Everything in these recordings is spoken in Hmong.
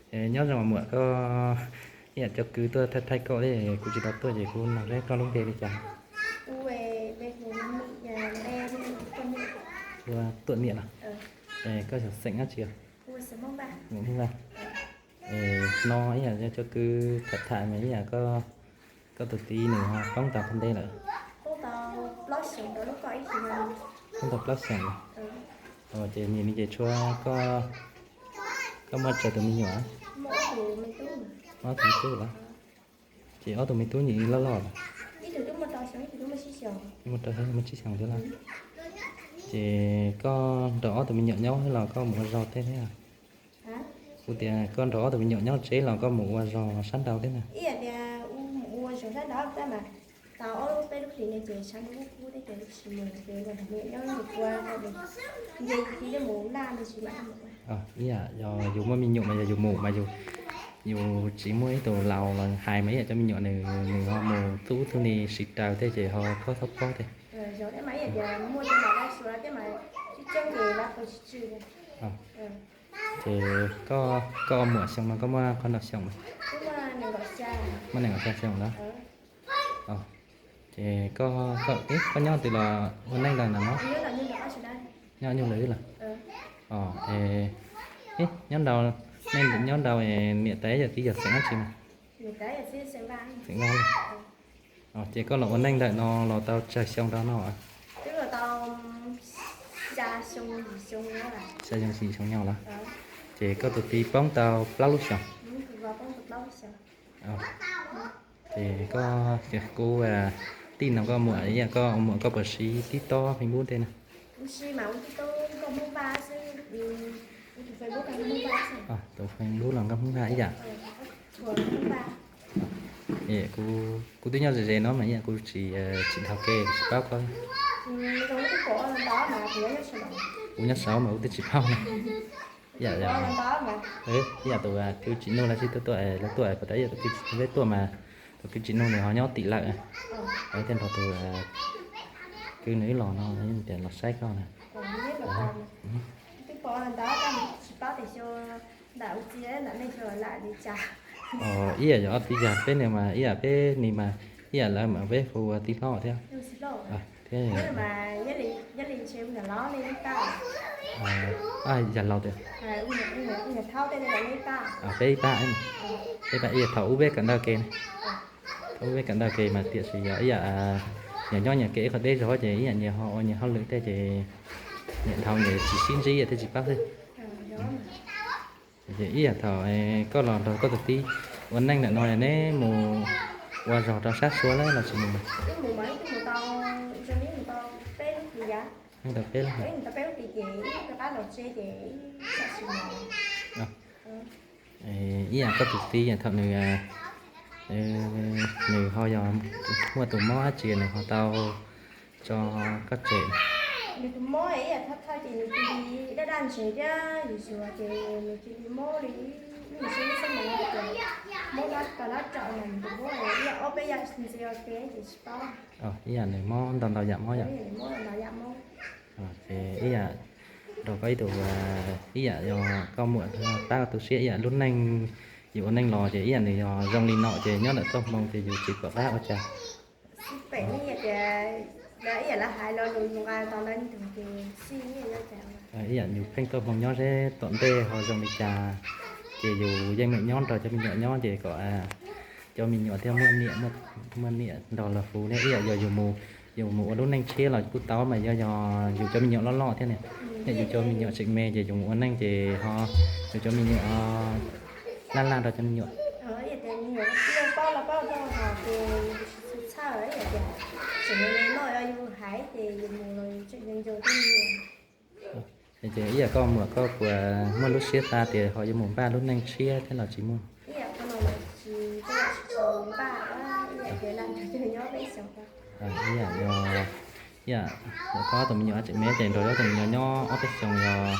Nyob zoo muam, koj ib yam cov kwv tuaj thaij thaij koj li, kuv tsis tau tuaj ces kuv nug seb koj lub npe li cas? Ua Tuam Niam los? Koj xeem dab tsi? Hnub no ib yam cov kwv tham tham mas ib yam koj tus txiv nws ho poob tau qhov ntej lawm? Poob tau plaub xyoos lawm. Ces nim no ces tshuav koj, koj muaj tsawg tus me nyuam? Ob tug me tub lawm. Ces ob tug me tub nyiam loj loj los? Muaj rau xyoo muaj tsib xyoos thiab los? Ces koj nrog ob tug me nyuam nyob los koj mus ua zog tej thiab? Kuv tias koj nrog ob tug me nyuam nyob tsev los koj mus ua zog sab nraud thiab na? Ib yam yog yus muaj me nyuam mas yus, yus tsis muaj ib tug laus los hais mas ib yam cov me nyuam nws, nws ho mus txub txug ni siv raws tej ces ho khob thaub pob tej. Ces koj, koj muam xyoo no koj muaj qhov ntau xyoo? Muaj nees nkaum xya xyoo lawm. Ces koj, koj nyob twg los ua neej ntawm no? Nyob nyuag lawm los? Nyob ntau, nej nyob ntau, niam tais yawm txiv yog xeem dab tsi mas? Xeem Vaj. Ces koj los ua neej ntawm no los tau tsawg xyoo rau no? Xya xyoo yim xyoo nyob los? Ces koj tus txiv poob tau plaub lub xyoos. Ces koj, kuv tij no koj muam, ib yam koj muam koj puas siv TikTok, Facebook tej na? Tus Facebook koj muab vaj ib yam. Kuv twb nyob ze ze no mas ib yam kuv tsis, tsis dhau kev tsis paub koj. Kuv nyob saud mas kuv twb tsis paub na. Ib yam, ib yam tus kwv Tsim Nuj lawv sib tuaj tuaj, lawv tuaj puas tas ib yam tus kwv Tsim Nuj, peb tuaj mas tus kwv Tsim Nuj nws ho nyob tim lawm. Lawv thiaj nrog tus kwv nws wb los no, tias los saib koj na. Ib yam yog ob tij yag peb ne mas ib yam peb ni mas ib yam lawv mas peb hu ua tij hlob thiab. Thiab yag laus tias peb ib pab, peb ib pab ib yam thaum ub peb kawm ntawv ke, thaum ub peb kawm ntawv ke mas tiam sis yog ib yam nyias nyob nyias kev ib qho deb zog ces ib yam nyias ho ua nyias hauj lwm tej ces nyias dhau nyias tsis sib ntsib thiaj tsis paub xwb. Ces ib yam thaum koj los nrog koj tus tij ua neej ntawm no neb mus ua zog rau sab Suav lawm los tsis mus? Mus tau peb lub, ib yam koj tus tij thaum nws, nws ho yog muaj tus mob dab tsi nws ho tau tso koj tseg? Nws tus mob ib yam thawj thawj ces nws cia li daj daj ntseg thiab yuag yuag ces nws cia li mob li ib nyuag xwb, mob tab tom lab raum mas nws tus mob ib yam ob peb yam ntxiv ua ke ces tsis paub. Ib yam nws mob ntau ntau yam mob yom? Ces ib yam rau koj ib tug, ib yam yog koj muam pab tu siab ib yam lub neej yus ua neej los ces ib yam nws yog zoo li no ces nyob ntawm txoj hmoo ces yus tsis pom qab ua cas. Ib yam lawv hais lo lus yus nqa tau ntawd tus ces ib yam yus pheej txoj hmoo nyob seb tom ntej ho zoo li cas, ces yus yeej meem nyob nrog cov me nyuam nyob ces kom cov me nyuam thiaj muaj niam, muaj niam nrog luag hu ne. Ib yam yog yus mus, yus mus ua lub neej tshiab los kuj tau mas yog, yog yus cov me nyuam loj loj thiab ne, yog yus cov me nyuam tseem me ces yus mus ua neej ces ho yus cov me nyuam laj laj rau cov me nyuam. Ces ib yam koj muam koj puas muaj lub siab xav tias ho yuav mus npaj lub neej tshiab thiab los tsis muaj? Ib yam, ib yam, koj tus me nyuam tseem me ces nrog ob tug me nyuam nyob ob peb xyoos los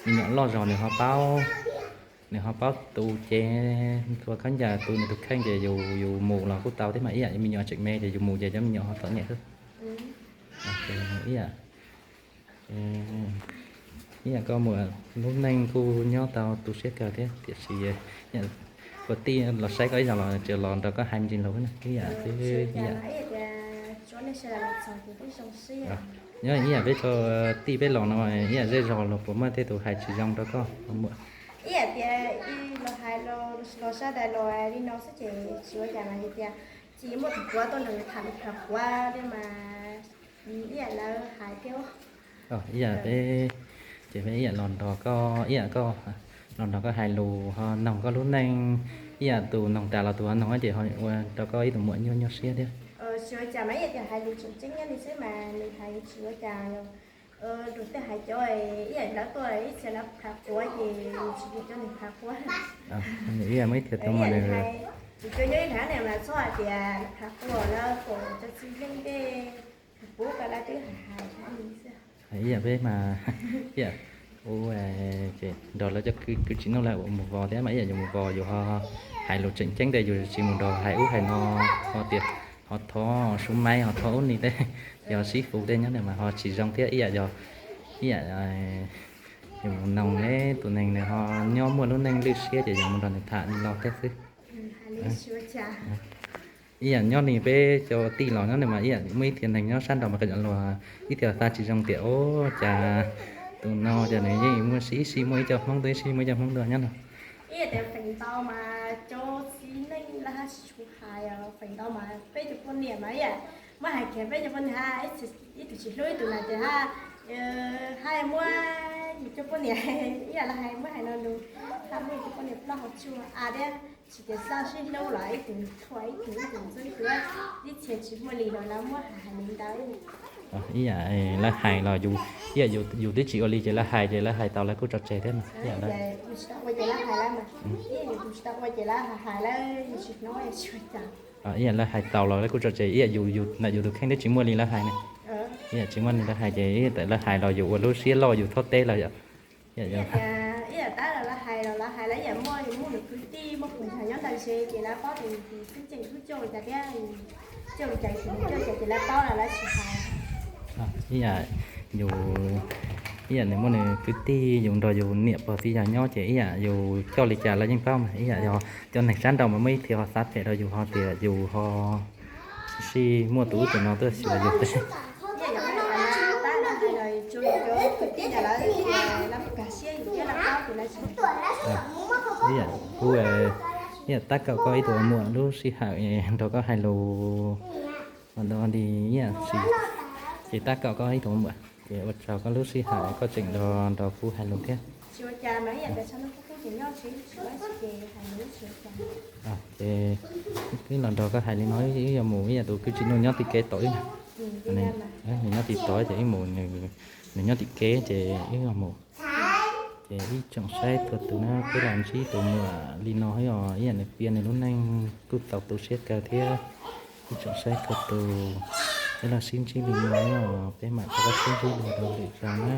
me nyuam loj zog nws ho paub, nws ho paub tu cev, tua khaub ncaws, tu nws tus kheej ces yus, yus mus los kuj tau thiab mas ib yam me nyuam tseem me ces yus mus ces cov me nyuam ho txom nyem xwb. Ib yam, Ib yam koj muam lub neej kuj nyob tau tu siab kawg thiab tiam sis ua tij los saib koj ib zaug los tsis los nrog koj hais me ntsis lus na ib yam xwb ib yam. Nyob ib yam peb txhua tij peb los no ib yam zej zog los puas muaj tej tus hais tsis zoo rau koj muam? Ib yam tias los hais los sawv daws los li no xwb ces tsis ua cas mas hais tias tsis muaj tus puav tuaj nrog tham lus tham quav li mas ib yam lawv hais thiab. Ib yam peb ces peb ib yam los nrog koj ib yam koj los nrog koj hais lus ho noog koj lub neej, ib yam tus noog tas los tus ho noog ces ho ua rau koj ib tug muam nyuaj nyuaj siab thiab. Tsis ua cas mas ib yam tias hais lus tseem ceeb nyob li xwb mas nws hais tsis ua cas. Luag tej hais cov ib yam lawv tuaj ib txhia lawv phav quav ces tsis yog cov nws phav quav. Ib yam muaj ib txhia tuaj mas nws, tus cov nyob ib thaj ne mas txhob hais tias phav quav lawv kom cov txiv neej tej pub ko lawv twb hais hais li xwb. Ib yam peb mas ib yam ua ces nrog lawv cov kwv tij neej lawv mus vos thiab mas ib yam yus mus vos yus ho hais lus tseem ceeb tias yus tsis mus nrog hais ub hais no, ho tias ho thov sub maib ho thov ub ni tej, yog sib fwv tej nyob ntawd mas ho tsis zoo thiab ib yam yog ib yam yus mus noog tus neeg nws ho nyob muaj lub neej lwj siab ces yus mus nrog nws tham li los thiab xwb. Ib yam nyob li peb cov tij los nyob ntawd mas ib yam muaj ib txhia neeg nyob sab nraud mas qee zaum luag ib txhia xav tsis zoo tias ub cas tus no ces nws yeej muaj sib sib muaj ib co Hmoob tuaj ib sib muaj ib co Hmoob tuaj nyob no. Ib yam tias feem ntau mas cov txiv neej lawv haj tsis tshua hais, feem ntau mas peb cov poj niam mas ib yam muab hais kiag peb cov poj niam haj ib tug tsis hlub ib tug na ces haj muab yus cov poj niam ib yam lawv hais muab hais no lus, haj muab yus cov poj niam plaub hau tsuag a thiab tsis tias xav sib hlub los ib tug thuam ib tug ib tug ntxub ib tug, ib txhia tsis muaj li los lawv muab hais hais li ntawd. Ib yam lawv hais los yus, ib yam yus twb tsis ua li ces lawv hais ces lawv hais tau lawv kuj tso tseg thiab mas ib yam lawv hais lawv mas, ib yam yus tsis tau ua ces lawv hais lawv tsis hnov tsis ua cas. Ib yam lawv hais tau los lawv kuj tso tseg ib yam yus, ntawm yus tus kheej twb tsis muaj li lawv hais ne. Ib yam tsis muaj li lawv hais ces ib yam lawv hais los yus ua lub siab loj yus txhob teb lawv yom. Ib yam tab los lawv hais los lawv hais lawv ib yam muaj yus muaj nws kwv tij muaj phooj ywg nyob ntawd ces lawv paub tias yus tus txheeb tseem hlub coj li cas thiab coj li cas yus tus coj li cas ces lawv paub los lawv tsis hais. Ib yam yus, ib yam nws muaj nws kwv tij yus nrog yus niam pog txiv yawg nyob ces ib yam yus coj li cas lawv yeej paub mas ib yam yog cov neeg sab nraud mas muaj ib txhia ho xav phem rau yus ho tias yus ho sib muaj tus ub tus no tuaj xyuas yus. Ib yam kuv, ib yam tab kaum koj ib tug muam lub sij hawm nrog koj hais lus, ua li ib yam, ces tab kaum koj ib tug muam ces ua tsaug koj lub sij hawm koj tseem los nrog kuv hais lus thiab. Ces wb los nrog koj hais li no wb yuav mus ib yam tus kwv tsis nuj nyob tim kev tod wb na. Nws nyob tim tod ces wb mus, nws nyob tim kev ces wb yuav mus. Ces ib tsoom saib txhua tus na peb los ntsib tus muam li no os, ib yam nws piav nws lub neej kuj txaus tu siab kawg thiab. Ib tsoom saib txhua tus, peb los sib ntsib li no os, peb mam rov qab sib ntsib dua rau lwm zaus na.